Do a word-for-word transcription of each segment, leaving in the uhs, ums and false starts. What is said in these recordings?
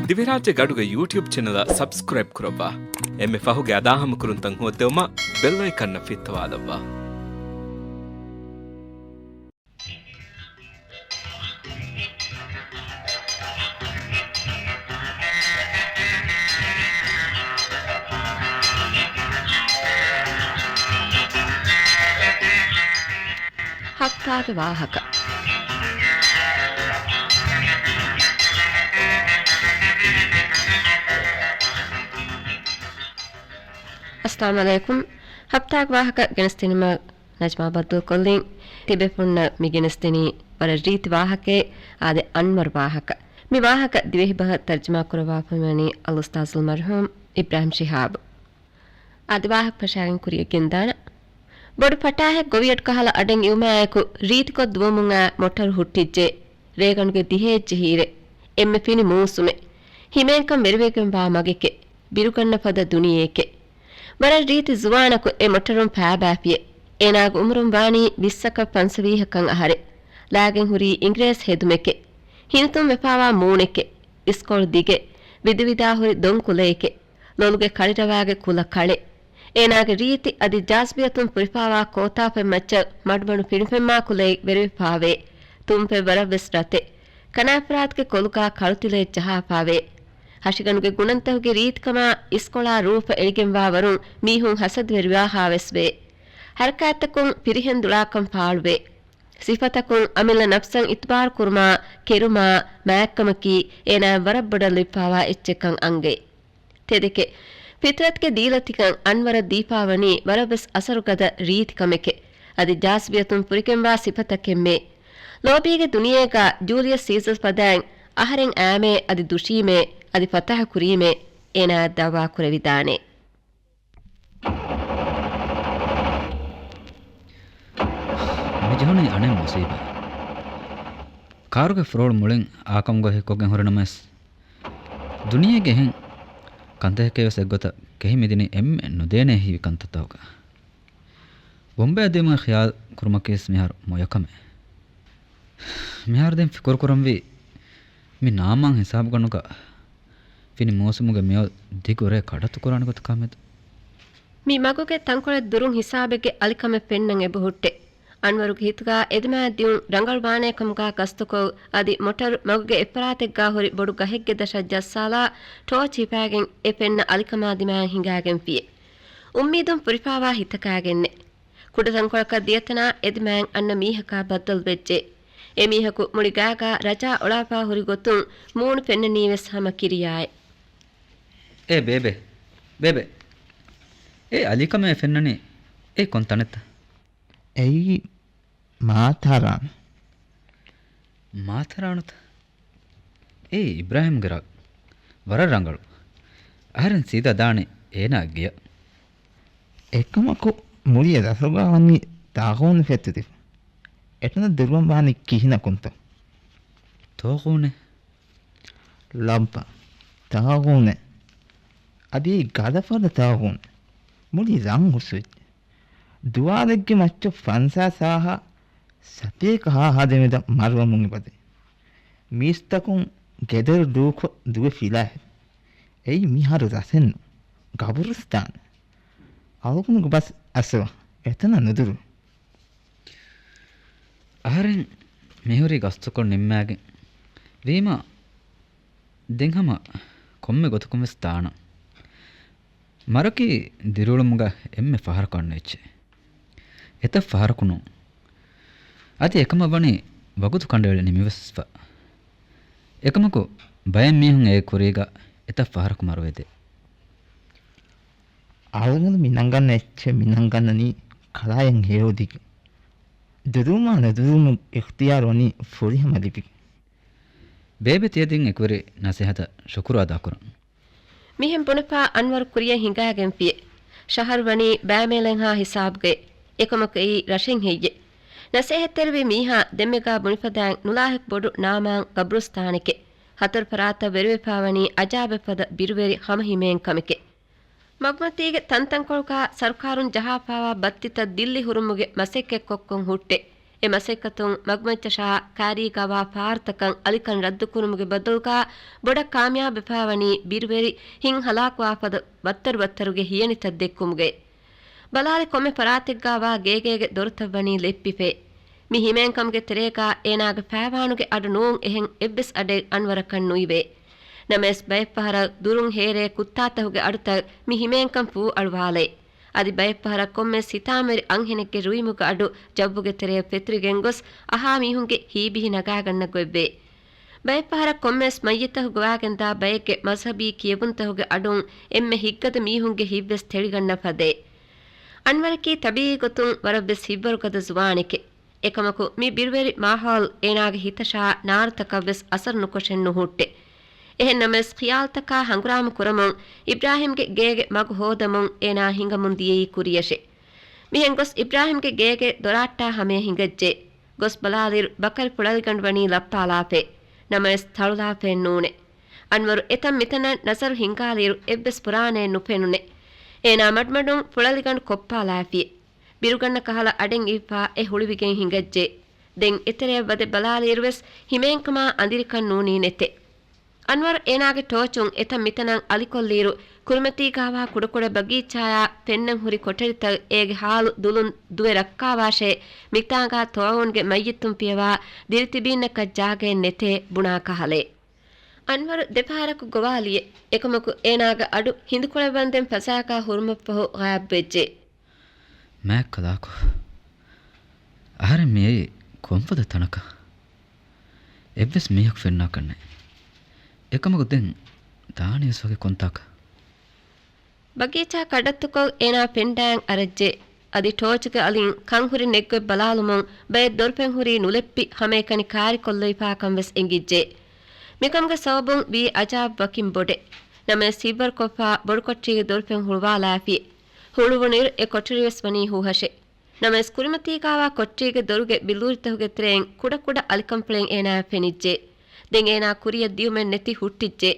ދިވެހިރާއްޖެ ގަޑުގެ ޔޫޓިއުބް ޗެނަލަށް ސަބްސްކްރައިބް ކުރައްވާ. އެންމެ ފަހުގެ އަދާހަމަކުރުންތައް ހޯއްދެވުމަށް ބެލް އައިކަންއަށް ފިއްތަވާލައްވާ. ހަފްތާގެ ވާހަކަ. އައްސަލާމު ޢަލައިކުމް. ހަފްތާގެ ވާހަކަ ގެނެސްދިނުމަށް ނަޖްމާ ބައްދަލުކޮށްލިން. ތިބޭފުޅުންނަށް މި ގެނެސްދިނީ ވަރަށް ރީތި ވާހަކައެއް، އާދެ އަންވަރު ވާހަކަ. މި ވާހަކަ ދިވެހިބަހަށް ތަރްޖަމާ ކުރައްވާފައިވަނީ އަލްއުސްތާޛުލް މަރްޙޫމް އިބްރާހިމް ޝިހާބު. އަދި ވާހަކަ ފަށާގެން ކުރިޔަށް ގެންދާނަން. ބޮޑު ފަޓާހެއް ގޮވިއަޑު ކަހަލަ އަޑެއް އިވުމާއެކު ރީތިކޮށް ދުވަމުން އާ މޮޓަރު ހުއްޓިއްޖެ. ރޭގަނޑުގެ ދިހައެއް ޖެހިއިރެއް. އެންމެ ފިނި މޫސުމެއް. ހިމޭންކަން ވެރިވެގެންވާ މަގެކެ. ބިރުގަންނަ ފަދަ ދުނިޔެއެކެ. ވަރަށް ރީތި ޒުވާނަކު އެ މޮޓަރުން ފާބާފިއެ. އޭނާގެ އުމުރުން ވާނީ ވިއްސަކަށް ފަންސަވީހަކަށް އަހަރެއް. ލާގެން ހުރީ އިނގިރޭސި ހެދުމެކެ. ހިނިތުން ވެފާވާ މޫނެކެ. އިސްކޮޅު ދިގެ. ވިދިވިދާ ހުރި ދޮން ކުލައެކެ. ލޮލުގެ ކަޅިރަވާގެ ކުލަ ކަޅެ. އޭނާގެ ރީތި އަދި ޖާޒްބިއްޔަތުން ފުރިފާވާ ކޯތާފަތް މައްޗަށް މަޑުމަޑު ފިނިފެންމާ ކުލައެއް ވެރިވެފާވޭ. ތުންފަތް ވަރަށްވެސް ރަތެއް. ކަނާފަރާތުގެ ކޮލުގާ ކަޅުތިލައެއް ޖަހާފާވޭ. ހަށިގަނޑުގެ ގުނަންތަކުގެ ރީތިކަމާ އިސްކޮޅާ ރޫފަ އެޅިގެންވާ ވަރުން މީހުން ހަސަދަވެރިވާހާވެސް ވޭ. ހަރަކާތްތަކުން ފިރިހެން ދުޅާކަން ފާޅުވޭ. ސިފަތަކުން އަމިއްލަ ނަފްސަށް އިތުބާރު ކުރުމާ، ކެރުމާ، މާތްކަމަކީ އޭނާއަށް ވަރަށް ބޮޑަށް ލިބިފާވާ އެއްޗެއްކަން އަންގައި. ތެދެކެ. ފިތުރަތުގެ ދީލަތިކަން އަންވަރަށް ދީފާވަނީ ވަރަށްވެސް އަސަރުގަދަ ރީތިކަމެކެ. އަދި ޖާޒްބިއްޔަތުން ފުރިގެންވާ ސިފަތަކެއްމެ. ލޯބީގެ ދުނިޔޭގަ ޖޫލިއަސް ސީޒަރ ފަދައިން އަހަރެން އާމޭ އަދި ދުށީމޭ އަދި ފަތަހަ ކުރީމޭ އޭނާއަށް ދައުވާ ކުރެވިދާނެ. މި ޖެހުނީ އަނެއް މުސީބާ. ކާރުގެ ފުރޮޅު މުޅިން އާކަމުގަ ހިއްކޮށްގެން ހުރި ނަމަވެސް، ދުނިޔޭގެ އެހެން ކަންތަކެކޭވެސް އެއްގޮތަށް ކެހި މިދިނީ އެންމެ ނުދޭނޭ ހީވި ކަންތައްތަކުގަ. ބޮމްބެއަށް ދިޔުމުގެ ޚިޔާލު ކުރުމަކީވެސް މިހާރު މޮޔަކަމެއް. މިހާރު ދެން ފިކުރު ކުރަންވީ، މި ނާމާން ހިސާބުގަނޑުގަ ފިނި މޫސުމުގެ މިއޮތް ދިގު ރޭ ކަޑައްތު ކުރާނެ ގޮތަކާމެދު. މި މަގުގެ ތަންކޮޅެއް ދުރުން ހިސާބެއްގެ އަލިކަމެއް ފެންނަން އެބަހުއްޓޭ. އަންވަރުގެ ހިތުގަ އެދިމާއަށް ދިޔުން ރަނގަޅު ވާނޭ ކަމުގަ ގަސްތުކޮށް، އަދި މޮޓަރު މަގުގެ އެއްފަރާތެއްގަ ހުރި ބޮޑު ގަހެއްގެ ދަށަށް ޖައްސާލާ، ޓޯޗް ހިފާގެން އެ ފެންނަ އަލިކަމާ ދިމާއަށް ހިނގާގެންފިއޭ. އުއްމީދުން ފުރިފާވާ ހިތަކާގެންނެ. ކުޑަތަންކޮޅަކަށް ދިޔަތަނާ އެދިމާއަށް އަންނަ މީހަކާ ބައްދަލުވެއްޖެ. އެމީހަކު މުޅި ގާގާ ރަޖާ އޮޅާފާ ހުރި ގޮތުން މޫނު ފެންނަނީވެސް ހަމަ ކިރިޔާއެއް. އޭ ބޭބެ، ބޭބެ. އޭ އަލިކަމޭ ފެންނަނީ އޭ ކޮން ތަނެއްތަ؟ އެއީ މާތާރާން. މާތާރާނުތަ؟ އޭ އިބްރާހިމްގެ ރަށް. ވަރަށް ރަނގަޅު. އަހަރެން ސީދާ ދާނީ އޭނާ ގެޔަށް. އެކަމަކު މުޅި ރަށުގަ ވަނީ ތާޣޫނެއް ފެތުރިފަ. އެތަނަށް ދުރުވަން ވާނީ ކިހިނަކުންތަ؟ ތާޣޫނެއް؟ ލައްބަ. ތާޣޫނެއް. އަދި ގަދަފަދަ ތާޣޫނެއް. މުޅި ރަށް ހުސްވެއްޖެ. ދުވާލެއްގެ މައްޗަށް ފަންސާސް ހާހާ ސަތޭކަ ހާހާ ދެމެދަށް މަރުވަމުން އެބަދޭ. މީސްތަކުން ގެދޮރު ދޫކޮށް ދުވެ ފިލާހެވެ. އެއީ މިހާރު ރަށެއްނު، ގަބުރުސްތާނެއް. އަޅުގަނޑުގެ ބަސް އައްސަވާ. އެތަނަށް ނުދުރުވޭ. އަހަރެން މިހުރީ ގަސްތުކޮށް ނިންމާގެން ވީމަ، ދެން ހަމަ ކޮންމެ ގޮތަކުން ވެސް ދާނަން. މަރަކީ ދިރިއުޅުމުގަ އެންމެ ފަހަރަކު އަންނަ އެއްޗެއް. އެތައް ފަހަރަކު ނޫން. އަދި އެކަމަށް ވަނީ ވަގުތު ކަނޑައެޅި ނިމިވެސްފަ. އެކަމަކު، ބައެއް މީހުން އޭގެ ކުރީގަ އެތައް ފަހަރަކު މަރުވެދޭ. އަޅުގަނޑު މި ނަންގަންނަ އެއްޗެއް މި ނަންގަންނަނީ ކަލާޔަށް ހެޔޮ ދިގެ. ދުރުވުމާ ނުދުރުވުމުގެ އިޚްތިޔާރު ވަނީ ފުރިހަމަ ލިބިގެން. ބޭބެ ތިޔަ ދިން އެކުވެރި ނަސޭހަތަށް ޝުކުރު އަދާކުރަން. މިހެން ބުނެފާ އަންވަރު ކުރިޔަށް ހިނގާގެންފިއޭ. ޝަހަރު ވަނީ ބައިމޭލެންހާ ހިސާބުގައި. އެކަމަކު އެއީ ރަށެއް ހެއްޔޭ. ނަސޭހަތްތެރިވި މީހާ ދެންމެގާ ބުނިފަދައިން ނުލާހެކު ބޮޑު ނާމާން ގަބުރުސްތާނެކެ. ހަތަރު ފަރާތަށް ވެރިވެފާވަނީ އަޖާބެއްފަދަ ބިރުވެރި ހަމަހިމޭން ކަމެކެ. މަގުމަތީގެ ތަންތަންކޮޅުގާ ސަރުކާރުން ޖަހާފާވާ ބައްތިތައް ދިއްލި ހުރުމުގެ މަސައްކަތްކޮށްކޮން ހުއްޓޭ. އެ މަސައްކަތުން މަގުމައްޗަށާ ކާރީގައިވާ ފާރުތަކަށް އަލިކަން ރައްދުކުރުމުގެ ބަދަލުގަ ބޮޑަށް ކާމިޔާބުވެފައިވަނީ ބިރުވެރި ހިތް ހަލާކުވާ ފަދަ ބައްތަރުބައްތަރުގެ ހިޔަނިތައް ދެއްކުމުގައި. ބަލާލި ކޮންމެ ފަރާތެއްގައިވާ ގޭގޭގެ ދޮރުތައް ވަނީ ލެއްޕިފައި. މި ހިމޭންކަމުގެ ތެރޭގަ އޭނާގެ ފައިވާނުގެ އަޑު ނޫން އެހެން އެއްވެސް އަޑެއް އަންވަރަކަށް ނުއިވޭ. ނަމަވެސް ބައެއްފަހަރަށް ދުރުން ހޭރޭ ކުއްތާތަކުގެ އަޑުތައް މި ހިމޭންކަން ފޫއަޅުވާލައި. އަދި ބައެއްފަހަރަށް ކޮންމެސް ހިތާމަވެރި އަންހެނެއްގެ ރުއިމުގެ އަޑު ޖައްވުގެ ތެރެއަށް ފެތުރިގެން ގޮސް އަހާ މީހުންގެ ހީބިހި ނަގާގަންނަ ގޮތްވޭ. ބައެއްފަހަރަށް ކޮންމެސް މައްޔިތަކު ގޮވާގެންދާ ބައެއްގެ މަޒްހަބީ ކިޔެވުންތަކުގެ އަޑުން އެންމެ ހިތްގަދަ މީހުންގެ ހިތްވެސް ތެޅިގަންނަ ފަދައި. އަންވަރަކީ ތަބީޢީ ގޮތުން ވަރަށްވެސް ހިތްވަރުގަދަ ޒުވާނެކެ. އެކަމަކު މި ބިރުވެރި މާހައުލް އޭނާގެ ހިތަށާ ނާރުތަކަށްވެސް އަސަރު ނުކޮށެއް ނުހުއްޓެ. އެހެން ނަމަވެސް ޚިޔާލުތަކާ ހަނގުރާމަ ކުރަމުން އިބްރާހިމްގެ ގޭގެ މަގު ހޯދަމުން އޭނާ ހިނގަމުން ދިޔައީ ކުރިޔަށެ. މިހެން ގޮސް އިބްރާހިމްގެ ގޭގެ ދޮރާއްޓާ ހަމަޔަށް ހިނގައްޖެ. ގޮސް ބަލާލިއިރު ބަކަރި ފުޅަލިގަނޑު ވަނީ ލައްޕާލާފައި. ނަމަވެސް ތަޅުލާފައެއް ނޫނެ. އަންވަރު އެތަން މިތަނަށް ނަޒަރު ހިންގާލިއިރު އެއްވެސް ފުރާނައެއް ނުފެނުނެ. އޭނާ މަޑުމަޑުން ފުޅަލިގަނޑު ކޮއްޕާލާފިއެ. ބިރުގަންނަ ކަހަލަ އަޑެއް އިވިފާ އެ ހުޅުވިގެން ހިނގައްޖެ. ދެން އެތެރެއަށް ވަދެ ބަލާލިއިރުވެސް ހިމޭންކަމާ އަނދިރިކަން ނޫނީ ނެތެ. އަންވަރު އޭނާގެ ޓޯޗުން އެތަން މިތަނަށް އަލިކޮށްލިއިރު، ކުރިމަތީގައިވާ ކުޑަކުޑަ ބަގީޗާޔާ ފެންނަން ހުރި ކޮޓަރިތައް އޭގެ ހާލު ދުލުން ދުވެ ރައްކާވާށޭ، މިތާނގާ ތޯއުންގެ މައްޔިތުން ފިޔަވާ ދިރިތިބީންނަކަށް ޖާގައެއް ނެތޭ ބުނާ ކަހަލައެއް. އަންވަރު ދެފަހަރަކު ގޮވާލިއެ. އެކަމަކު އޭނާގެ އަޑު ހިނދުކޮޅެއް ވަންދެން ފަސާކާ ހުރުމަށްފަހު ޣާއިބްވެއްޖެ. މާތް ކަލާކޮ. އަހަރެން މިއައީ ކޮންފަދަ ތަނަކަށް؟ އެއްވެސް މީހަކު ފެންނާކަށްނެތް. އެކަމަކު ދެން ދާނީވެސް ވަކި ކޮންތާކަށް؟ ބަގީޗާ ކަޑައްތުކޮށް އޭނާ ފެންޑާން އަރައްޖެ. އަދި ޓޯޗުގެ އަލިން ކަންހުރި ނެތްގޮތް ބަލާލުމުން ބައެއް ދޮރުފެން ހުރީ ނުލެއްޕި ހަމައެކަނި ކާރިކޮށްލައިފާކަން ވެސް އެނގިއްޖެ. މިކަމުގެ ސަބަބުން ވީ އަޒާބް ވަކިން ބޮޑެއް. ނަމަވެސް ހިތްވަރުކޮށްފާ ބޮޑުކޮޓަރީގެ ދޮރުފެން ހުޅުވާލާފި. ހުޅުވުނުއިރު އެ ކޮޓަރިވެސް ވަނީ ހޫހަށެއް. ނަމަވެސް ކުރިމަތީގައިވާ ކޮޓަރީގެ ދޮރުގެ ބިއްލޫރިތަކުގެ ތެރެއިން ކުޑަކުޑަ އަލިކަންފުޅެއް އޭނާއަށް ފެނިއްޖެ. ދެން އޭނާ ކުރިއަށް ދިއުމެއް ނެތި ހުއްޓިއްޖެ.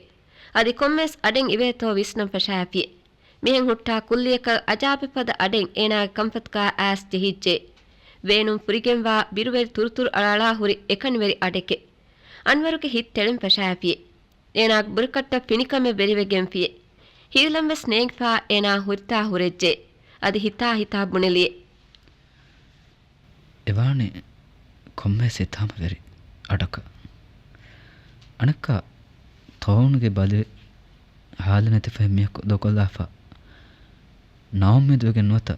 އަދި ކޮންމެސް އަޑެއް އިވޭތޯ ވިސްނަން ފަށާފި. މިހެން ހުއްޓާ ކުއްލިއަކަށް އަޖާބެއް ފަދަ އަޑެއް އޭނާގެ ކަންފަތުގަ އައިސް ޖެހިއްޖެ. ވޭނުން ފުރިގެންވާ ބިރުވެރި ތުރުތުރު އަޅާ ހުރި އެކަނިވެރި އަޑެކެ. އަންވަރުގެ ހިތް ތެޅެން ފަށާފި. އޭނާގެ ބުރަކަށްޓަށް ފިނިކަމެއް ވެރިވެގެންފި. ހީލަން ވެސް ނޭނގިފާ އޭނާ ހުރިތާ ހުރެއްޖެ. އަދި ހިތާ ހިތާ ބުނެލިއެ. އެވާނީ ކޮންމެސް ހިތާމަވެރި އަޑަކަށް. އަނެއްކާ ތޯނުގެ ބަލި ހާލެއް ނެތިފައި މީހަކު ދޮގޮލާފަ ނާއުއްމީދުވެގެން ނުވަތަ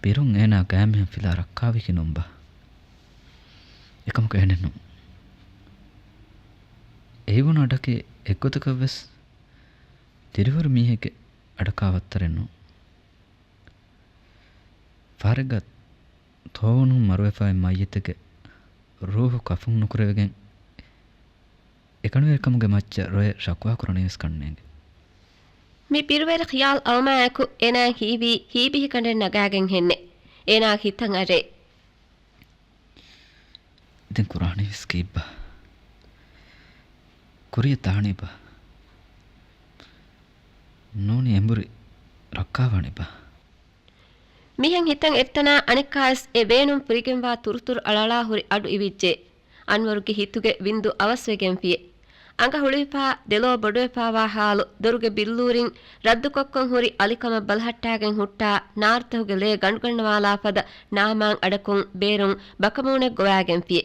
ބިރުން އޭނާ ގާތްމިހެން ފިލާ ރައްކާވީކީ ނޫންބާ؟ އެކަމަކު އެހެނެއްނު. އެ އިވުނު އަޑަކީ އެއްގޮތަކަށްވެސް ދިރިހުރި މީހެއްގެ އަޑަކާ ވައްތަރެއްނު. ފަހަރެއްގަ ތޯވުނުން މަރުވެފައި މައްޔިތެއްގެ ރޫހު ކަފުން ނުކުރެވިގެން އެކަނިވެރިކަމުގެ މައްޗަށް ރޮއެ ޝަކުވާ ކުރަނީވެސް ކަންނޭނގެ. މި ބިރުވެރި ޚިޔާލް އަޅުމާއެކު އޭނާއަށް ހީވީ ހީބިހި ގަނޑެއް ނަގާގެން ހެންނެ. އޭނާގެ ހިތަށް އަރޭ. ދެން ކުރާނީވެސް ކީއްބާ؟ ކުރިއަށް ދާނީބާ؟ ނޫނީ އެނބުރި ރައްކާވާނީބާ؟ މިހެން ހިތަށް އެއްތަނާ އަނެއްކާވެސް އެ ވޭނުން ފުރިގެންވާ ތުރުތުރު އަޅަޅާ ހުރި އަޑު އިވިއްޖެ. އަންވަރުގެ ހިތުގެ ވިންދު އަވަސްވެގެންފިއެ. އަނގަ ހުޅުވިފާ، ދެލޯ ބޮޑުވެފާވާ ހާލު، ދޮރުގެ ބިއްލޫރިން ރައްދުކޮށްކޮށް ހުރި އަލިކަމަށް ބަލަހައްޓާގެން ހުއްޓާ ނާރުތަކުގެ ލޭ ގަނޑުގަންނަވާލާ ފަދަ ނާމާން އަޑަކުން ބޭރުން ބަކަމޫނެއް ގޮވާގެންފިއެ.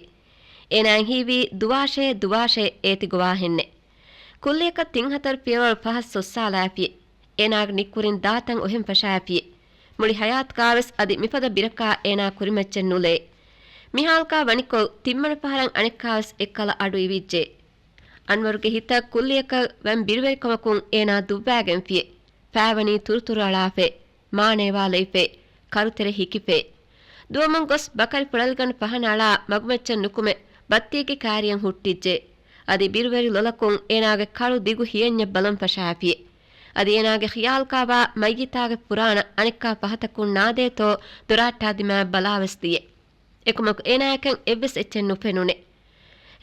އޭނާއަށް ހީވީ ދުވާށޭ، ދުވާށޭ އޭތި ގޮވާހެންނެ. ކުއްލިއަކަށް ތިން ހަތަރު ފިޔަވަޅު ފަހަށް ސޮއްސާލާފިއެ. އޭނާގެ ނިއްކުރިން ދާތަން އޮހެން ފަށާފިއެ. މުޅި ހަޔާތުގާވެސް އަދި މިފަދަ ބިރަކާ އޭނާ ކުރިމައްޗެއް ނުލޭ. މިހާލުގާ ވަނިކޮށް ތިންވަނަ ފަހަރަށް އަނެއްކާވެސް އެއްކަލަ އަޑު އިވިއްޖެ. އަންވަރުގެ ހިތަށް ކުއްލިއަކަށް ވަން ބިރުވެރިކަމަކުން އޭނާ ދުއްވާގެންފިއެ. ފާވަނީ ތުރުތުރު އަޅާފައި، މާނައިވާލައިފައި، ކަރުތެރެ ހިކިފައި. ދުވަމުން ގޮސް ބަކަރި ފުޅަލިގަނޑު ފަހަނަ އަޅާ މަގުމައްޗަށް ނުކުމެ ބައްތީގެ ކާރިއަށް ހުއްޓިއްޖެ. އަދި ބިރުވެރި ލޮލަކުން އޭނާގެ ކަޅު ދިގު ހިޔަންޏަށް ބަލަން ފަށާފިއެ. އަދި އޭނާގެ ޚިޔާލުގާވާ މައްޔިތާގެ ފުރާނަ އަނެއްކާ ފަހަތަކުން ނާދޭތޯ ދޮރާއްޓާ ދިމާއަށް ބަލާވެސް ދިޔެ. އެކަމަކު އޭނާއަކަށް އެއްވެސް އެއްޗެއް ނުފެނުނެ.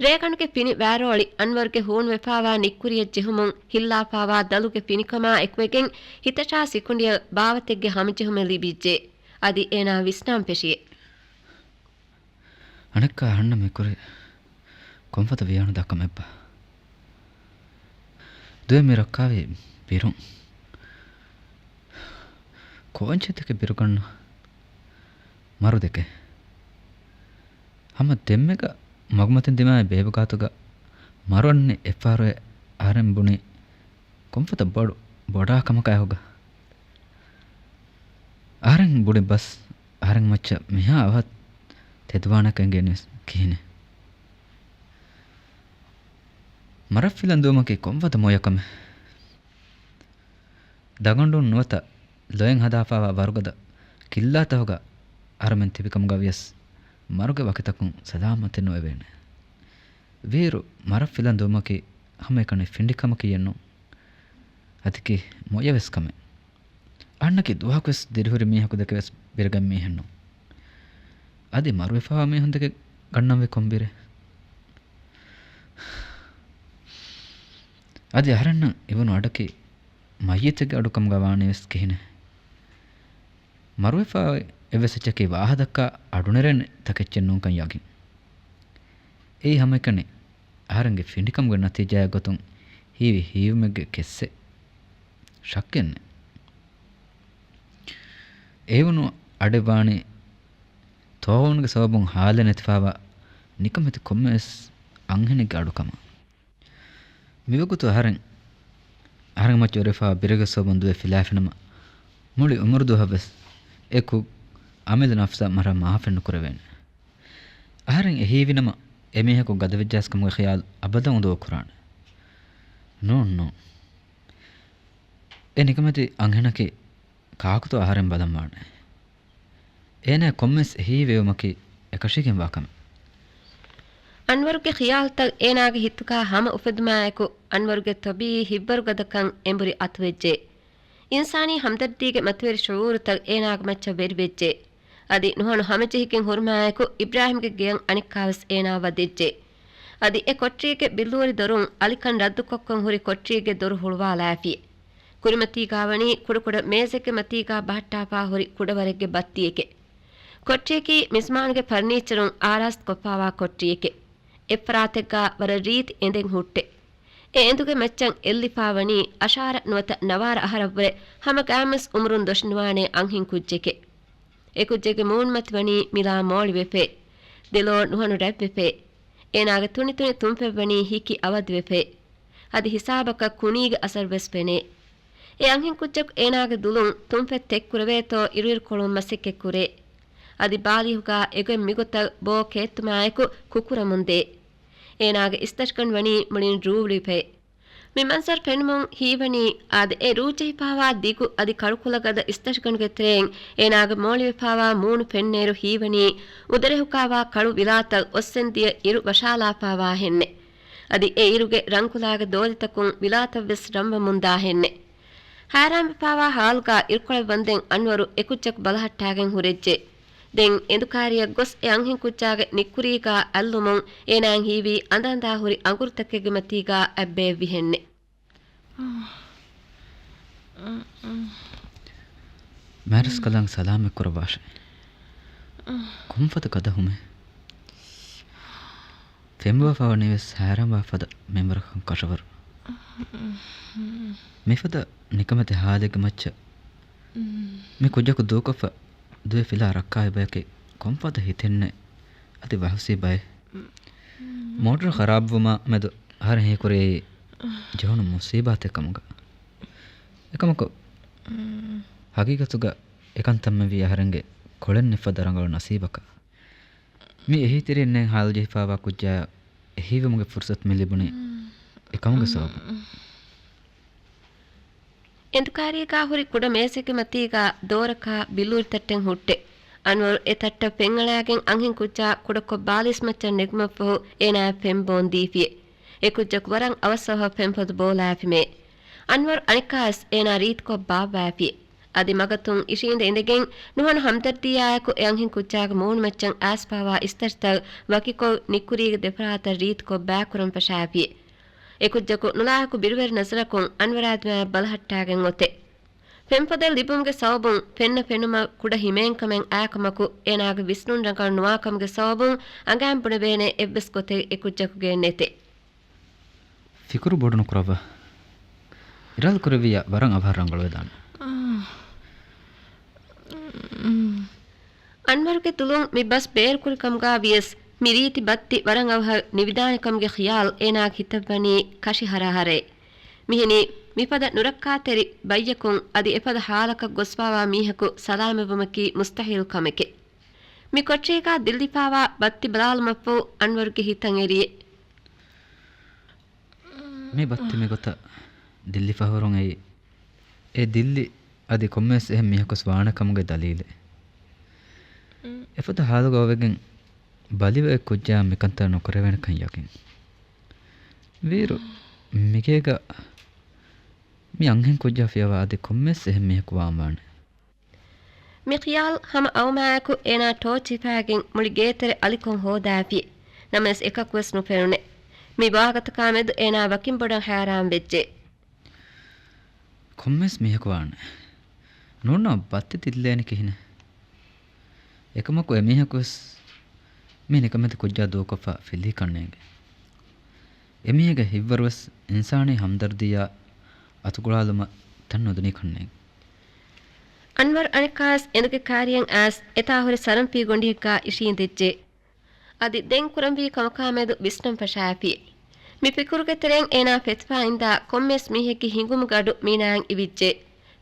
ރޭގަނޑުގެ ފިނި ވާރޯޅި އަންވަރުގެ ހޫނުވެފާވާ ނިއްކުރިއަށް ޖެހުމުން ހިއްލާފާވާ ދަލުގެ ފިނިކަމާ އެކުވެގެން ހިތަށާ ސިކުނޑިއަށް ބާވަތެއްގެ ހަމަޖެހުމެއް ލިބިއްޖެ. އަދި އޭނާ ވިސްނާން ފެށިއެ. އަނެއްކާ އަހަންނަށް މި ކުރީ ކޮންފަދަ ވިޔާނުދާ ކަމެއްބާ؟ ދުވެ މި ރައްކާވީ ބިރުން. ކޯއެއްޗެއް ދެކެ ބިރުގަންނަ މަރު ދެކެ. ހަމަ ދެންމެގަ މަގުމަތިން ދިމާވި ބޭބު ގާތުގަ މަރު އަންނަނީ އެއްފަހަރު އަހަރެން ބުނީ ކޮންފަދަ ބޮޑު ބޮޑާ ކަމަކާ އެކުގަ. އަހަރެން ބުނި ބަސް އަހަރެން މައްޗަށް މިހާ އަވަހަށް ތެދުވާނެކަން އެނގޭނީވެސް ކިހިނެއް؟ މަރަށް ފިލަން ދުވުމަކީ ކޮންފަދަ މޮޔަ ކަމެއް؟ ދަގަނޑުން ނުވަތަ ލޮއެއް ހަދާފާވާ ވަރުގަދަ ކިއްލާތަކުގަ އަހަރުމެން ތިބިކަމުގަ ވިޔަސް މަރުގެ ވަކިތަކުން ސަލާމަތެއް ނުވެވޭނެ. ވީއިރު މަރަށް ފިލަން ދުވުމަކީ ހަމައެކަނި ފިނޑިކަމަކީއެއްނޫން. އަދި ކީ މޮޔަވެސް ކަމެއް. އަހަންނަކީ ދުވަހަކުވެސް ދިރިހުރި މީހަކު ދެކެވެސް ބިރުގަތް މީހެއްނޫން. އަދި މަރުވެފާވާ މީހުން ދެކެ ގަންނަންވީ ކޮން ބިރެއް؟ އަދި އަހަރެންނަށް އިވުނު އަޑަކީ މައްޔިތެއްގެ އަޑުކަމުގަ ވާނީވެސް ކިހިނެއް؟ މަރުވެފާ އެއްވެސް އެއްޗަކީ ވާހަކަދައްކާ އަޑުނެރޭނެ ތަކެއްޗެއް ނޫންކަން ޔަގީން. އެއީ ހަމައެކަނި އަހަރެންގެ ފިނޑިކަމުގެ ނަތީޖާއެއް ގޮތުން ހީވި ހީވުމެއްގެ ކެއްސެއް. ޝައްކެއް ނެތް. އެ އިވުނު އަޑެއް ވާނީ ތޯވަނުގެ ސަބަބުން ހާލެއް ނެތިފާވާ ނިކަމެތި ކޮންމެވެސް އަންހެނެއްގެ އަޑުކަމަށް. މިވަގުތު އަހަރެން، އަހަރެންގެ މައްޗަށް އޮރިފާ ބިރުގެ ސަބަބުން ދުވެ ފިލާފިނަމަ، މުޅި އުމުރު ދުވަހަށްވެސް އެ ކުށް އަމިއްލަ ނަފްސަށް މަރަށް މާފެއް ނުކުރެވޭނެ. އަހަރެން އެ ހީވިނަމަ، އެމީހަކު ގަދަވެއްޖާސް ކަމުގެ ޚިޔާލު އަބަދަށް އުނދަގޫ ކުރާނެ. ނޫން، ނޫން. އެ ނިކަމެތި އަންހެނަކީ ކާކުތޯ އަހަރެން ބަލަން ވާނެ. އޭނާ ކޮންމެސް އެހީވެވުމަކީ އެކަށީގެންވާ ކަމެއް. އަންވަރުގެ ޚިޔާލުތައް އޭނާގެ ހިތުގަ ހަމަ އުފެދުމާއެކު، އަންވަރުގެ ޠަބީޢީ ހިތްވަރުގަދަކަން އެނބުރި އަތުވެއްޖެ. އިންސާނީ ހަމްދަރްދީގެ މަތިވެރި ޝުޢޫރުތައް އޭނާގެ މައްޗަށް ވެރިވެއްޖެ. އަދި ނުހަނު ހަމަޖެހިގެން ހުރުމާއެކު، އިބްރާހިމްގެ ގެޔަށް އަނެއްކާވެސް އޭނާ ވަދެއްޖެ. އަދި އެ ކޮޓަރީގެ ބިއްލޫރި ދޮރުން އަލިކަން ރައްދުކޮށްކޮށް ހުރި ކޮޓަރީގެ ދޮރު ހުޅުވާލާފި. ކުރިމަތީގާ ވަނީ ކުޑަކުޑަ މޭޒެއްގެ މަތީގާ ބަހައްޓާފާ ހުރި ކުޑަވަރެއްގެ ބައްތިއެކެ. ކޮޓަރިއަކީ މިޒްމާނުގެ ފަރުނީޗަރުން އާރާސްތު ކޮށްފާވާ ކޮޓަރިއެކެ. އެއްފަރާތެއްގާ ވަރަށް ރީތި އެނދެއް ހުއްޓެ. އެ އެނދުގެ މައްޗަށް އެއްލިފާ ވަނީ އަށާރަ ނުވަތަ ނަވާރަ އަހަރަށްވުރެ ހަމަ ގާމެސް އުމުރުން ދޮށިނުވާނޭ އަންހެން ކުއްޖެކެ. އެ ކުއްޖެއްގެ މޫނުމަތި ވަނީ މިލާ މޯޅިވެފައި. ދެލޯ ނުހަނު ރަތްވެފައި. އޭނާގެ ތުނިތުނި ތުންފަތް ވަނީ ހިކި އަވަދިވެފައި. އަދި ހިސާބަކަށް ކުނީގެ އަސަރުވެސް ފެނޭ. އެ އަންހެން ކުއްޖަކު އޭނާގެ ދުލުން ތުންފަތް ތެއްކުރެވޭތޯ އިރުއިރުކޮޅުން މަސައްކަތްކުރޭ. އަދި ބާލިހުގާ އެގޮތް މިގޮތަށް ބޯ ކޭއްތުމާއެކު ކުކުރަމުންދޭ. އޭނާގެ އިސްތަށިގަނޑު ވަނީ މުޅިން ރޫޅިވެފައި. މި މަންޒަރު ފެނުމުން ހީވަނީ، އާދެ، އެ ރޫޖެހިފާވާ ދިގު އަދި ކަޅުކުލަގަދަ އިސްތަށިގަނޑުގެ ތެރެއިން އޭނާގެ މޯޅިވެފާވާ މޫނު ފެންނައިރު ހީވަނީ އުދަރެހުކާވާ ކަޅު ވިލާތައް އޮއްސެންދިޔަ އިރު ވަށާލާފާވާހެންނެއް. އަދި އެ އިރުގެ ރަންކުލާގެ ދޯލިތަކުން ވިލާތައްވެސް ރަންވަމުންދާހެންނެއް. ހައިރާންވެފާވާ ހާލުގާ އިރުކޮޅެއް ވަންދެން އަންވަރު އެކުއްޖަކު ބަލަހައްޓާގެން ހުރެއްޖެ. ދެން އެނދުކާރިއަށް ގޮސް އެ އަންހެން ކުއްޖާގެ ނިއްކުރީގާ އައްލުމުން އޭނާއަށް ހީވީ އަނދައަނދާ ހުރި އަނގުރުތަކެއްގެ މަތީގާ އަތްބައެއްވިހެންނެއް. މާރިސްކަލާނގެ ސަލާމަތް ކުރައްވާށޭ. ކޮންފަދަ ގަދަ ހުމެއް؟ ފެންބޮވާފަވަނީވެސް ހައިރާންވާ ފަދަ މިންވަރަކަށް ކަށަވަރު. މިފަދަ ނިކަމެތި ހާލެއްގެ މައްޗަށް މި ކުއްޖަކު ދޫކޮށްފަ ދުވެ ފިލާ ރައްކާވި ބަޔަކީ ކޮންފަދަ ހިތެއްނެތް އަދި ވަހުސީ ބައެއް. މޯޓަރު ޚަރާބުވުމާ މެދު އަހަރެން ހީކުރީ ޖެހުނު މުސީބާތެއް ކަމުގަ. އެކަމަކު، ހަގީގަތުގަ އެކަންތައްމެވީ އަހަރެންގެ ކޮޅެއް ނެތްފަ ދަރަނގަޅު ނަސީބަކަށް. މި އެހީތެރިންނޭނގެ ހާލުޖެހިފާވާ ކުއްޖާއަށް އެހީވުމުގެ ފުރުސަތު މި ލިބުނީ އެކަމުގެ ސަބަބުން. އެނދުކާރީގާ ހުރި ކުޑަ މޭޒެއްގެ މަތީގާ ދޯރަކާ ބިއްލޫރި ތައްޓެއް ހުއްޓެ. އަންވަރު އެ ތައްޓަށް ފެންއަޅާގެން އަންހެން ކުއްޖާ ކުޑަކޮށް ބާލީސްމައްޗަށް ނެގުމަށްފަހު އޭނާއަށް ފެން ބޯންދީފިއެ. އެ ކުއްޖަކު ވަރަށް އަވަސްއަވަހަށް ފެންފޮދު ބޯލާފިމޭ. އަންވަރު އަނެއްކާވެސް އޭނާ ރީތިކޮށް ބާއްވާފިއެ. އަދި މަގަތުން އިށީނދެ އިނދެގެން ނުހަނު ހަމްދަރްދީއާއެކު އެ އަންހެން ކުއްޖާގެ މޫނުމައްޗަށް އައިސްފާވާ އިސްތަށިތައް ވަކިކޮށް ނިއްކުރީގެ ދެފަރާތަށް ރީތިކޮށް ބައިކުރަން ފަށާފިއެ. އެކުއްޖަކު ނުލާހަކު ބިރުވެރި ނަޒަރަކުން އަންވަރާ ދިމާއަށް ބަލަހައްޓާގެން އޮތެ. ފެންފޮދެއް ލިބުމުގެ ސަބަބުން ފެންނަ ފެނުމަށް ކުޑަ ހިމޭންކަމެއް އާކަމަކު، އޭނާގެ ވިސްނުން ރަނގަޅު ނުވާކަމުގެ ސަބަބުން އަނގައިން ބުނެވޭނެ އެއްވެސް ގޮތެއް އެ ކުއްޖަކުގެ ނެތޭ. ފިކުރު ބޮޑު ނުކުރައްވާ. އިރާދަ ކުރެއްވިއްޔާ ވަރަށް އަވަހަށް ރަނގަޅުވެދާނެ. އާ. އަންވަރުގެ ދުލުން މި ބަސް ބޭރުކުރި ކަމުގަ ވިޔަސް، މި ރީތި ބައްތި ވަރަށް އަވަހަށް ނިވިދާނެ ކަމުގެ ޚިޔާލް އޭނާގެ ހިތަށް ވަނީ ކަށި ހަރާހަރައެއް. މިހެނީ މިފަދަ ނުރައްކާތެރި ބައްޔަކުން އަދި އެފަދަ ހާލަކަށް ގޮސްފާވާ މީހަކު ސަލާމަތްވުމަކީ މުސްތަހީލް ކަމެކޭ. މި ކޮޓަރީގަ ދިއްލިފާވާ ބައްތި ބަލާލުމަށްފަހު އަންވަރުގެ ހިތަށް އެރިއޭ. މި ބައްތި މިގޮތަށް ދިއްލިފަހުރުން އެއީ، އެ ދިއްލި އަދި ކޮންމެވެސް އެހެން މީހަކުވެސް ވާނެ ކަމުގެ ދަލީލެއް. އެފަދަ ހާލުގަ ވެގެން ބަލިވެ އެ ކުއްޖާ މިކަންތައް ނުކުރެވޭނެކަން ޔަގީން. ވީއިރު މިގޭގަ މި އަންހެން ކުއްޖާ ފިޔަވާ އަދި ކޮންމެވެސް އެހެން މީހަކު ވާން ވާނެ. މި ޚިޔާލް ހަމަ އައުމާއެކު އޭނާ ޓޯޗް ހިފާގެން މުޅި ގޭތެރެ އަލިކޮށް ހޯދާފި. ނަމަވެސް އެކަކުވެސް ނުފެނުނެ. މި ވާހަކަތަކާ މެދު އޭނާ ވަކިން ބޮޑަށް ހައިރާން ވެއްޖެ. ކޮންމެސް މީހަކު ވާނެ. ނޫންނަމަ ބައްތި ދިއްލޭނެ ކިހިނެއް؟ އެކަމަކު އެމީހަކުވެސް މި ނިކަމެތި ކުއްޖާ ދޫކޮށްފަ ފިލީ ކަންނޭނގެ. އެމީހެއްގެ ހިތްވަރުވެސް އިންސާނީ ހަމްދަރްދީއާ އަތުގުޅާލުމަށް ތަން ނުދުނީ ކަންނޭނގެ. އަންވަރު އަނެއްކާވެސް އެނދުގެ ކާރިއަށް އައިސް އެތާ ހުރި ސަރަންފީ ގޮނޑިއެއްގަ އިށީނދެއްޖެ. އަދި ދެން ކުރަންވީ ކަމަކާމެދު ވިސްނަން ފަށާފި. މި ފިކުރުގެ ތެރެއިން އޭނާ ފެތިފާ އިންދާ ކޮންމެސް މީހެއްގެ ހިނގުމުގެ އަޑު މީނާއަށް އިވިއްޖެ.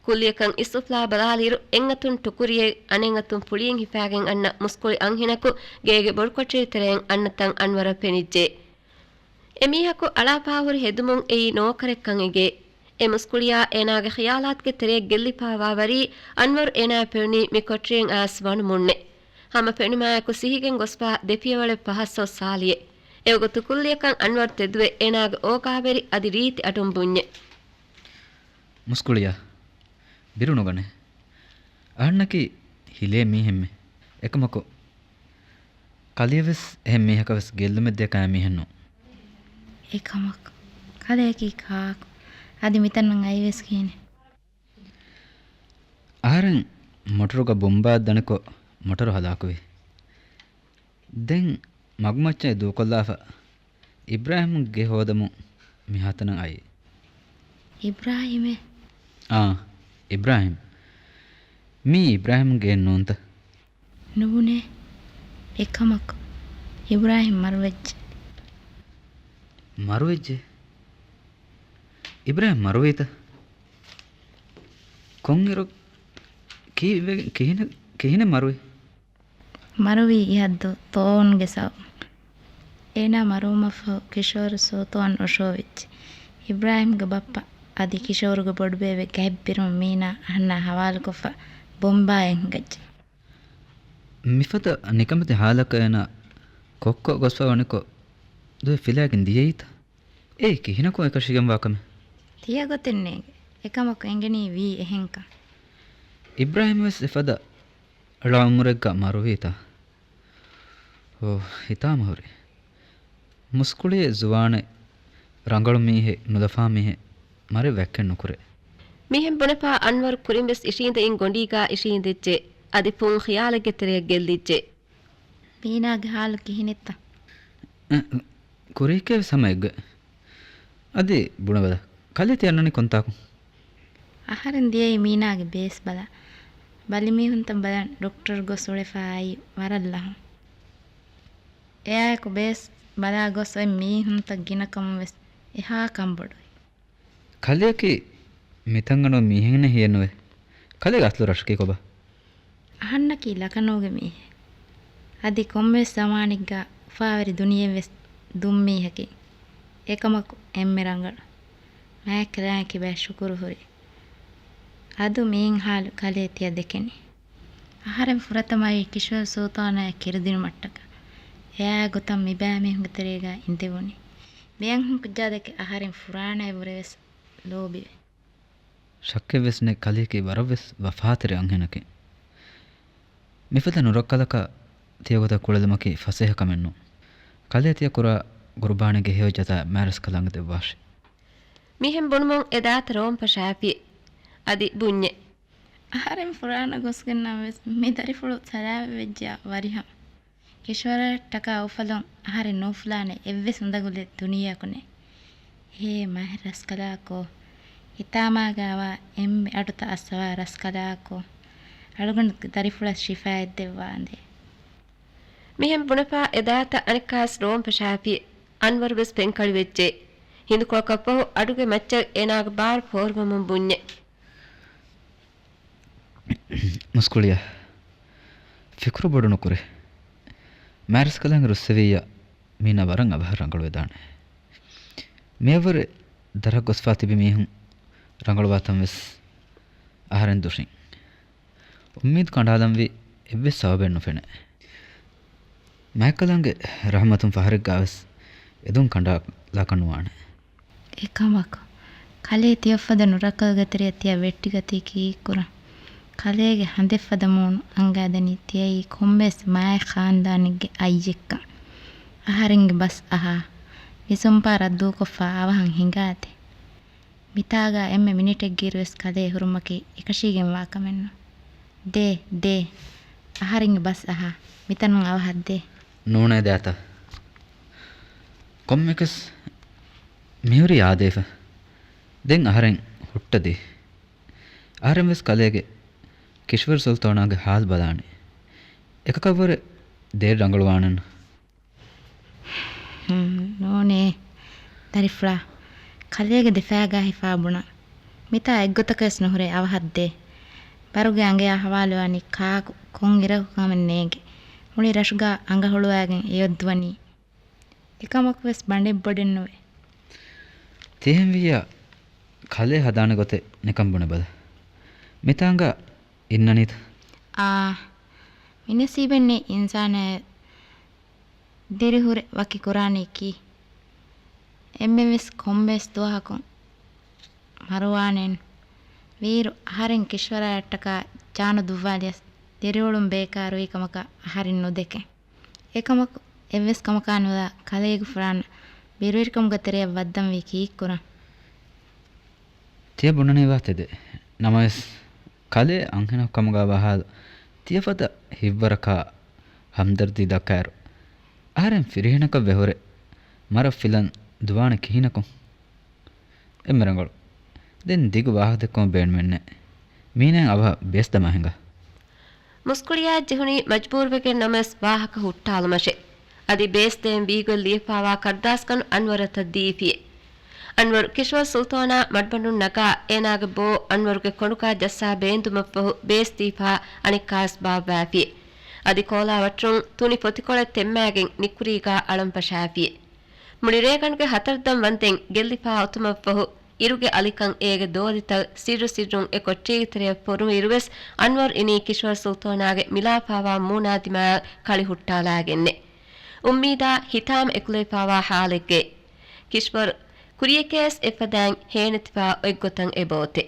ކުއްލިއަކަށް އިސްއުފުލާ ބަލާލިއިރު އެއްއަތުން ޓުކުރިއެއް އަނެއްއަތުން ފުޅިއެއް ހިފާގެން އަންނަ މުސްކުޅި އަންހެނަކު ގޭގެ ބޮޑުކޮޓަރި ތެރެއިން އަންނަތަން އަންވަރަށް ފެނިއްޖެ. އެމީހަކު އަޅާފާހުރި ހެދުމުން އެއީ ނޯކަރެއްކަން އެނގޭ. އެ މުސްކުޅިޔާ އޭނާގެ ޚިޔާލާތުގެ ތެރެއަށް ގެއްލިފާވާވަރީ އަންވަރު އޭނާ ފެނުނީ މި ކޮޓަރިއަށް އައިސް ވަނުމުންނެ. ހަމަ ފެނުމާއެކު ސިހިގެން ގޮސްފާ ދެ ފިޔަވަޅެއް ފަހަށް ސޮއްސާލިއެ. އެވަގުތު ކުއްލިއަކަށް އަންވަރު ތެދުވެ އޭނާގެ އޯގާވެރި އަދި ރީތި އަޑުން ބުންޏެ. މުސްކުޅިޔާ، ބިރުނުގަނޭ. އަހަންނަކީ ހިލޭ މީހެއްމެ. އެކަމަކު ކަލެޔަށްވެސް އެހެން މީހަކަށްވެސް ގެއްލުމެއްދޭ ކައި މީހެއްނޫން. އެކަމަކު ކަލެޔަކީ ކާކު؟ އަދި މިތަންނަށް އައިވެސް ކިހިނެއް؟ އަހަރެން މޮޓަރުގަ ބޮމްބާއެއް ދަނިކޮށް މޮޓަރު ހަލާކުވި. ދެން މަގުމައްޗަށް ދޫކޮށްލާފަ އިބްރާހިމްގެ ގެ ހޯދަމުން މިހާތަނަށް އައީ. އިބްރާހިމެއް؟ އާ، އިބްރާހިމް. މީ އިބްރާހިމްގެ ގެއެއް ނޫންތަ؟ ނޫނޭ. އެކަމަކު އިބްރާހިމް މަރުވެއްޖެ. މަރުވެއްޖެ؟ އިބްރާހިމް މަރުވީތަ؟ ކޮންއިރު؟ ކީއްވެ-، ކިހިނެއް، ކިހިނެއް މަރުވީ؟ މަރުވީ އިހަށްދޫ ތޯންގެ ސަބަބުން. އޭނާ މަރުވުމަށްފަހު ކިޝޯރު ސުލްޠާން އޮށޯވެއްޖެ. އިބްރާހިމްގެ ބައްޕަ އަދި ކިޝޯރުގެ ބޮޑުބޭބެ ގައެއްބިރުން މީނާ އަހަންނާ ހަވާލުކޮށްފަ ބޮމްބާއެއް ހިނގައްޖެ. މިފަދަ ނިކަމެތި ހާލަކަށް އޭނާ ކޮއްކޮ ގޮސްފަ ވަނިކޮށް ދުވެ ފިލާގެން ދިޔައީތަ؟ އެއީ ކިހިނަކު އެކަށީގެންވާ ކަމެއް؟ ތިޔަގޮތެއް ނޭނގެ. އެކަމަކު އެނގެނީ ވީ އެހެންކަން. އިބްރާހިމް ވެސް އެފަދަ ޅަ އުމުރެއްގަ މަރުވީތަ؟ އޯ، ހިތާމަހުރި. މުސްކުޅިއެއް ޒުވާނެއް ރަނގަޅު މީހެއް ނުލަފާ މީހެއް މަރެއް ވެއްކެއް ނުކުރޭ. މިހެން ބުނެފާ އަންވަރު ކުރިންވެސް އިށީނދެއިން ގޮނޑީގާ އިށީނދެއްޖެ. އަދި ފުން ޚިޔާލެއްގެ ތެރެއަށް ގެއްލިއްޖެ. މީނާގެ ހާލު ކިހިނެއްތަ؟ އެ، ކުރީކޭ ވެސް ހަމަ އެއްގޮތް. އަދި ބުނެބަލަ، ކަލޭ ތި އަންނަނީ ކޮންތާކު؟ އަހަރެން ދިޔައީ މީނާގެ ބޭސް ބަލަ. ބަލިމީހުންތައް ބަލަން ޑޮކްޓަރު ގޮސް އުޅެފަ އައީ ވަރަށް ލަހުން. އެއާއެކު ބޭސް ބަލާ ގޮސް އޮތް މީހުންތައް ގިނަކަމުން ވެސް އެހާ ކަންބޮޑުވި. ކަލެއަކީ މިތަންގަނޑު މީހެއްނެއް ހިއެއްނުވޭ. ކަލޭގެ އަސްލު ރަށަކީ ކޮބާ؟ އަހަންނަކީ ލަކަނޫގެ މީހެއް. އަދި ކޮންމެވެސް ޒަމާނެއްގަ އުފާވެރި ދުނިޔެއެއްވެސް ދުން މީހަކީ. އެކަމަކު އެންމެ ރަނގަޅު. މާތް ކަލާނގެ ކިބައިން ޝުކުރު ހުރި. އަދު މިއިން ހާލު ކަލޭ ތިޔަ ދެކެނީ. އަހަރެން ފުރަތަމައީ ކިޝޯރު ސުލްޠާނާއަށް ކިރިދިނުމަށްޓަކާ. އެއާއެއް ގޮތަށް މިބައިމީހުންގެ ތެރޭގަ އިނދެވުނީ. މިއަންހެންކުއްޖާ ދެކެ އަހަރެން ފުރާނައަށްވުރެވެސް ލޯބިވޭ. ޝައްކެއްވެސް ނެތް ކަލެއަކީ ވަރަށްވެސް ވަފާތެރި އަންހެނަކީ. މިފަދަ ނުރައްކަލަކަށް ތިޔަގޮތަށް ކުޅެލުމަކީ ފަސޭހަ ކަމެއްނޫން. ކަލޭ ތިޔަ ކުރާ ގުރުބާނީގެ ހެޔޮ ޖަޒާ މާތްރަސްކަލާނގެ ދެއްވާށި. މިހެން ބުނުމުން އެ ދާތަ ރޯން ފަށާފި. އަދި ބުންޏެ. އަހަރެން ފުރާނަ ގޮސްގެންނަމަވެސް، މި ދަރިފުޅު ސަލާވެވެއްޖެޔާ ވަރިހަމަ. ކިޝްވަރަށްޓަކާ އުފަލުން އަހަރެން ނޫފުލާނެ އެއްވެސް އުނދަގުލެއް ދުނިޔެއަކު ނެތް. ހޭ މާތް ރަސްކަލާކޯ! ހިތާމާގާވާ އެންމެ އަޑުތައް އައްސަވާ ރަސްކަލާކޯ! އަޅުގަނޑު ދަރިފުޅަށް ޝިފާއެއް ދެއްވާނދޭ. މިހެން ބުނެފާ އެ ދާތައް އަނެއްކާސް ރޯން ފަށާފި. އަންވަރު ވެސް ފެންކަޅިވެއްޖެ. ހިނދުކޮޅަކަށްފަހު އަޑުގެ މައްޗަށް އޭނާގެ ބާރު ފޯރުވަމުން ބުންޏެ. މުސްކުޅިޔާ، ފިކުރު ބޮޑު ނުކުރޭ. މާތް ރަސްކަލާނގެ ރުއްސެވިއްޔާ މީނާ ވަރަށް އަވަހަށް ރަނގަޅުވެދާނެ. މިއަށްވުރެ ދަރަށް ގޮސްފާ ތިބި މީހުން ރަނގަޅުވާތަން ވެސް އަހަރެން ދުށިން. އުއްމީދު ކަނޑާލަންވީ އެއްވެސް ސަބަބެއް ނުފެނޭ. މާތްކަލާނގެ ރަޙުމަތުން ފަހަރެއްގާވެސް އެދުން ކަނޑާލާކަށް ނުވާނެ. އެކަމަކު، ކަލޭ ތިޔަފަދަ ނުރަކަލުގެ ތެރެއަށް ތިޔަ ވެއްޓިގަތީ ކީއްކުރަން؟ ކަލޭގެ ހަނދެއްފަދަ މޫނު އަންގާދެނީ ތިޔައީ ކޮންމެވެސް މާތް ޚާންދާނެއްގެ އައްޔެއްކަން. އަހަރެންގެ ބަސް އަހާ. ވިސުންޕާ ރައްދޫކޮށްފާ އަވަހަށް ހިނގާދޭ. މިތާގާ އެންމެ މިނިޓެއްގައިރުވެސް ކަލޭ ހުރުމަކީ އެކަށީގެންވާ ކަމެއްނު. ދޭ، ދޭ. އަހަރެންގެ ބަސް އަހާ. މިތަނުން އަވަހަށް ދޭ. ނޫނޭ ދާތަ. ކޮންމެކަސް މިހުރީ އާދޭފަ. ދެން އަހަރެން ހުއްޓަދީ. އަހަރެން ވެސް ކަލޭގެ ކިޝްވަރު ސުލްތޯނާގެ ހާލު ބަލާނެ. އެކަކަށްވުރެ ދޭއް ރަނގަޅުވާނެން. ހުން، ނޫނޭ ދަރިފުޅާ. ކަލޭގެ ދެފާގާ ހިފާ ބުނަން. މިތާ އެއްގޮތަކަށްވެސް ނުހުރޭ އަވަހަށް ދޭ. ބަރުގެ އަނގަޔާ ހަވާލުވާނީ ކާކު ކޮން އިރަކު ކަމެއް ނޭނގެ. މުޅި ރަށުގާ އަނގަ ހުޅުވާގެން އެޔޮއްދުވަނީ. އެކަމަކުވެސް ބަނޑެއް ބޮޑެއްނުވޭ. ތިހެންވިއްޔާ ކަލޭ ހަދާނެ ގޮތެއް ނިކަން ބުނެބަލަ. މިތާނގަ އިންނަނީތަ؟ އާ، މިނަސީބެއްނެތް އިންސާނާއަށް ދިރިހުރެ ވަކި ކުރާނީ ކީ؟ އެންމެވެސް ކޮންމެވެސް ދުވަހަކުން މަރުވާނެން. ވީއިރު އަހަރެން ކިޝްވަރާއަށްޓަކާ ޖާނު ދުއްވާލިޔަސް ދިރިއުޅުން ބޭކާރުވީ ކަމަކަށް އަހަރެން ނުދެކެން. އެކަމަކު، އެއްވެސް ކަމަކާ ނުލާ ކަލޭގެ ފުރާނަ ބިރުވެރިކަމުގެ ތެރެއަށް ވައްދަންވީ ކީއްކުރަން؟ ތިޔަ ބުނަނީވާ ތެދެއް. ނަމަވެސް، ކަލޭ އަންހެނަކު ކަމުގާ ވާހާލު ތިޔަފަދަ ހިތްވަރަކާ ހަމްދަރްދީ ދައްކާއިރު، އަހަރެން ފިރިހެނަކަށް ވެހުރެ މަރަށް ފިލަން ދުވާނެ ކިހިނަކުން؟ އެންމެ ރަނގަޅު. ދެން ދިގު ވާހަކަދެއްކުމަށް ބޭނުމެއްނެއް. މީނައަށް އަވަހަށް ބޭސް ދަމާ ހިނގާ. މުސްކުޅިޔާ ޖެހުނީ މަޖްބޫރުވެގެން ނަމަވެސް ވާހަކަ ހުއްޓާލުމަށެ. އަދި ބޭސް ދޭން ވީގޮތް ލިޔެފާވާ ކަރުދާސްގަނޑު އަންވަރަށް ދީފިއެ. އަންވަރު ކިޝްވަރު ސުލްތޯނާ މަޑުމަޑުން ނަގާ އޭނާގެ ބޯ އަންވަރުގެ ކޮނޑުގާ ޖައްސާ ބޭންދުމަށްފަހު ބޭސް ދީފާ އަނެއްކާސް ބާއްވާފިއެ. އަދި ކޯލާ ވަށުން ތުނި ފޮތިކޮޅެއް ތެއްމާގެން ނިކުރީގާ އަޅަން ފަށާފިއެ. މުޅި ރޭގަނޑުގެ ހަތަރު ދަން ވަންދެން ގެއްލިފާ އޮތުމަށްފަހު، އިރުގެ އަލިކަން އޭގެ ދޯލިތައް ސިއްރު ސިއްރުން އެ ކޮޓަރީގެ ތެރެއަށް ފޮރުވިއިރުވެސް، އަންވަރު އިނީ ކިޝްވަރު ސުލްތޯނާގެ މިލާފާވާ މޫނާ ދިމާއަށް ކަޅި ހުއްޓާލާގެންނެ. އުއްމީދާ ހިތާމަ އެކުލެވިފާވާ ހާލެއްގައި. ކިޝްވަރު ކުރިޔަކަސް އެފަދައިން ހޭނެތިފާ އޮތްގޮތަށް އެބައޮތެ.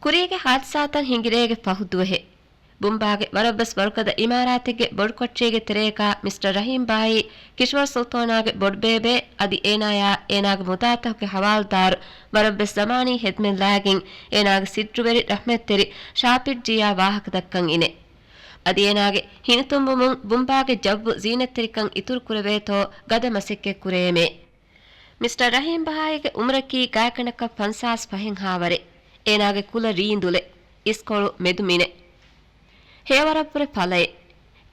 ކުރީގެ ހާދިސާތައް ހިނގިރޭގެ ފަހު ދުވަހެއް. ބުމްބާގެ ވަރަށްވެސް ވަރުގަދަ އިމާރާތެއްގެ ބޮޑުކޮޓަރީގެ ތެރޭގާ މިސްޓަރ ރަހީމް ބާއީ ކިޝްވަރު ސުލްތޯނާގެ ބޮޑުބޭބެ އަދި އޭނާޔާ އޭނާގެ މުދާތަކުގެ ހަވާލުދާރު ވަރަށްވެސް ޒަމާނީ ހެދުމެއް ލާގެން އޭނާގެ ސިއްރުވެރި ރަޙްމަތްތެރި ޝާޕިރް ޖީއާ ވާހަކަ ދައްކަން އިނެ. އަދި އޭނާގެ ހިނިތުންވުމުން ބުމްބާގެ ޖައްވު ޒީނަތްތެރިކަން އިތުރު ކުރެވޭތޯ ގަދަ މަސައްކަތް ކުރޭމޭ. މިސްޓަރ ރަހީމް ބަހާއީގެ އުމުރަކީ ގާތްގަނޑަކަށް ފަންސާސް ފަހެއްހާވަރެއް. އޭނާގެ ކުލަ ރީނދުލެއް، އިސްކޮޅު މެދު މިނެ. ހެޔޮވަރަށްވުރެ ފަލައެއް.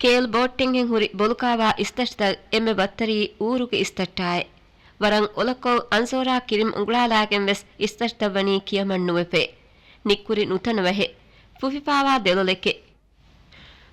ކޭލް ބޯޓްޓެއްހެން ހުރި ބޮލުކާވާ އިސްތަށިތައް އެންމެ ބައްތަރީ އޫރުގެ އިސްތައްޓާއެއް. ވަރަށް އޮލަކޮޅު އަންސޯރާ ކިރިމް އުނގުޅާލާގެން ވެސް އިސްތަށިތައް ވަނީ ކިޔަމަން ނުވެފޭ. ނިއްކުރި ނުތަނަވަހެއް. ފުފިފާވާ ދެލޮލެކެއް.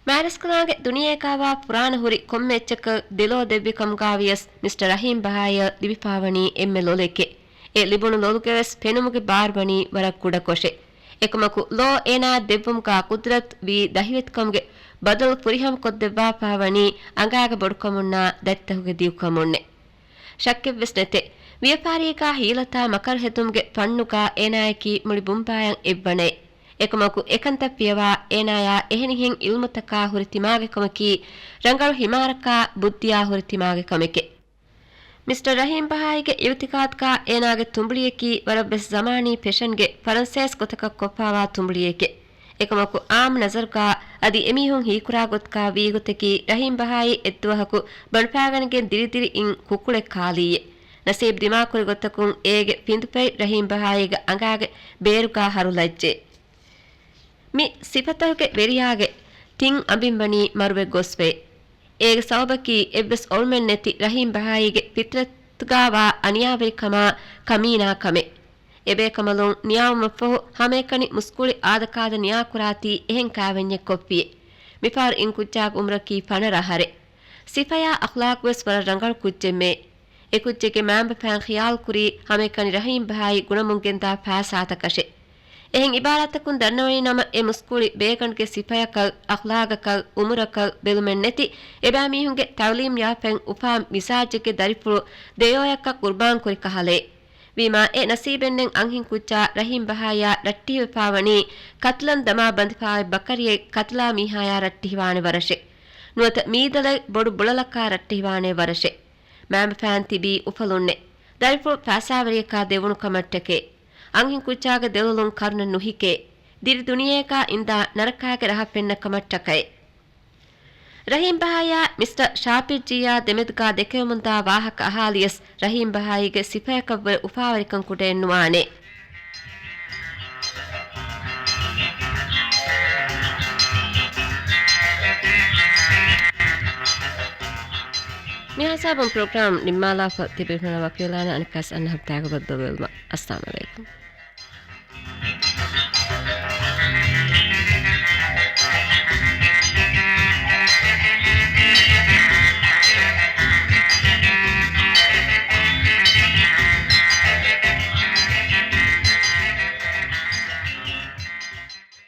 މާތްރަސްކަލާނގެ ދުނިޔޭގާވާ ފުރާނަ ހުރި ކޮންމެ އެއްޗަކަށް ދެލޯ ދެއްވި ކަމުގާވިޔަސް މިސްޓަރ ރަހީމް ބަހާއަށް ލިބިފާވަނީ އެންމެ ލޮލެކެއް. އެ ލިބުނު ލޮލުގެވެސް ފެނުމުގެ ބާރު ވަނީ ވަރަށް ކުޑަކޮށެއް. އެކަމަކު ލޯ އޭނާއަށް ދެއްވުމުގާ ޤުދްރަތު ވީ ދަހިވެތިކަމުގެ ބަދަލު ފުރިހަމަ ކޮށްދެއްވާފާވަނީ އަނގާގެ ބޮޑުކަމުންނާ ދަތިތަކުގެ ދިގުކަމުންނެ. ޝައްކެއްވެސް ނެތެ. ވިޔަފާރީގާ ހީލަތާ މަކަރު ހެދުމުގެ ފަންނުގާ އޭނާޔަކީ މުޅި ބުމްބާޔަށް އެއްވަނައެއް. އެކަމަކު އެކަންތައް ފިޔަވާ އޭނާޔާ އެހެނިހެން އިލްމުތަކާ ހުރި ތިމާގެ ކަމަކީ ރަނގަޅު ހިމާރަކާ ބުއްދިޔާ ހުރި ތިމާގެ ކަމެކެ. މިސްޓަރ ރަހީމް ބަހާއީގެ އިއުތިޤާދުގާ އޭނާގެ ތުނބުޅިއަކީ ވަރަށްވެސް ޒަމާނީ ފެޝަންގެ ފަރަންސޭސް ގޮތަކަށް ކޮށްފާވާ ތުނބުޅިއެކޭ. އެކަމަކު އާއްމު ނަޒަރުގާ އަދި އެމީހުން ހީކުރާ ގޮތުގާ ވީގޮތަކީ ރަހީމް ބަހާއީ އެއްދުވަހަކު ބަނޑުފާގަނެގެން ދިރިދިރިއިން ކުކުޅެއް ކާލީއޭ. ނަސީބު ދިމާކުރި ގޮތަކުން އޭގެ ފިނދު ފެށި ރަހީމް ބަހާއީގެ އަނގާގެ ބޭރުގާ ހަރުލައްޖެ. މި ސިފަތަކުގެ ވެރިޔާގެ ތިން އަނބިން ވަނީ މަރުވެ ގޮސްފައި. އޭގެ ސަބަބަކީ އެއްވެސް އޮޅުމެއް ނެތި ރަހީމް ބަހާއީގެ ފިތްރަތުގާވާ އަނިޔާވެރިކަމާ ކަމީނާ ކަމެއް. އެބޭކަމަލުން ނިޔާވުމަށްފަހު ހަމައެކަނި މުސްކުޅި އާދަކާދަ ނިޔާކުރާތީ އެހެން ކާވެންޏެއް ކޮށްފިއޭ. މިފަހަރު އިން ކުއްޖާގެ އުމުރަކީ ފަނަރަ އަހަރެއް. ސިފަޔާ އަޚްލާޤުވެސް ވަރަށް ރަނގަޅު ކުއްޖެއްމެ. އެކުއްޖެއްގެ މައިންބަފައިން ޚިޔާލުކުރީ ހަމައެކަނި ރަހީމް ބަހާއީ ގުނަމުންގެންދާ ފައިސާތަކަށޭ. އެހެން އިބާރާތަކުން ދަންނަވަނީ ނަމަ އެ މުސްކުޅި ބޭގަނޑުގެ ސިފަޔަކަށް، އަޚްލާގަކަށް، އުމުރަކަށް ބެލުމެއްނެތި އެބައިމީހުންގެ ތައުލީމް ޔާފައިން އުފާ މިޒާޖެއްގެ ދަރިފުޅު ދެޔޯޔަކަށް ޤުރުބާންކުރި ކަހަލައޭ. ވީމާ އެ ނަސީބެއްނެތް އަންހެން ކުއްޖާ ރަހީމް ބަހާޔާ ރައްޓެހިވެފާވަނީ ކަތުލަން ދަމާ ބަނދެފާއޮތް ބަކަރިއެއް ކަތުލާ މީހާޔާ ރައްޓެހިވާނެ ވަރަށޭ. ނުވަތަ މީދަލެއް ބޮޑު ބުޅަލަކާ ރައްޓެހިވާނެ ވަރަށޭ. މައިންބަފައިން ތިބީ އުފަލުންނޭ. ދަރިފުޅު ފައިސާވެރިޔަކާ ދެވުނު ކަމަށްޓަކައި. އަންހެން ކުއްޖާގެ ދެލޮލުން ކަރުނަ ނުހިކޭ. ދިރި ދުނިޔެއަކާ އިންދާ ނަރަކާގެ ރަހަ ފެންނަ ކަމަށްޓަކައި. ރަހީމް ބަހާޔާ މިސްޓަ ޝާޕިރް ޖީއާ ދެމެދުގާ ދެކެވެމުންދާ ވާހަކަ އަހާލިޔަސް ރަހީމް ބަހާއީގެ ސިފަޔަކަށްވުރެ އުފާވެރިކަން ކުޑައެއްނުވާނެ. މިހާ ހިސާބުން ޕްރޮގްރާމް ނިންމާލާފަ ތިބި ހުނަ ވަކިވެލާނެ އަނެއްކާސް އަންނަ ހަފްތާގަ ބައްދަލުވެލުމަށް. އައްސަލާމް އަލައިކުމް.